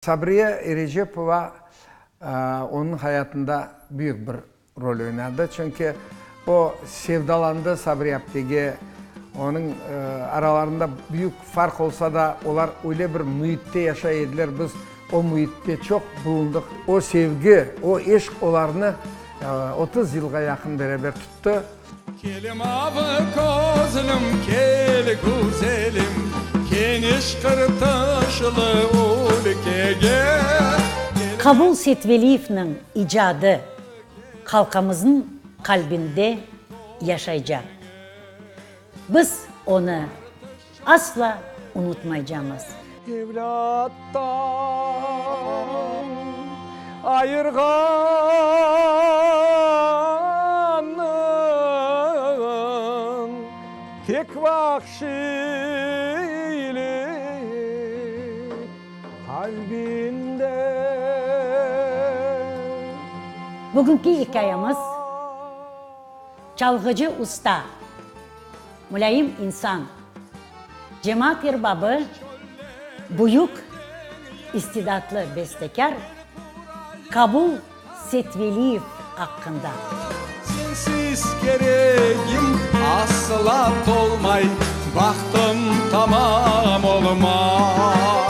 Sabriye Erecepova onıñ hayatında büyük bir rol oynadı, çünki o sevdalandı Sabriye aptege, onıñ aralarında büyük farq olsa da, olar öyle bir müitte yaşay ediler, biz o müitte çoq bulundıq, o sevgi, o eşq olarnı 30 yılğa yaqın beraber tuttı. Kel mavı közlüm, kel güzelim, Keniş qır-taşlı ülkege. Qabul Seytveliyevniñ icadı halqımıznıñ qalbinde yaşaycaq. Biz onı asla unutmaycamız. Evlâttan ayırğannıñ tek vahşiylik qalbinde. Bugünki ikâyemiz Çalğıcı usta, mulâyim insan, cemaat erbabı, büyük istidatlı bestekâr Kabul Setveliyev aqqında. Sensiz keregim asla tolmay, Bahtım tamam olmay.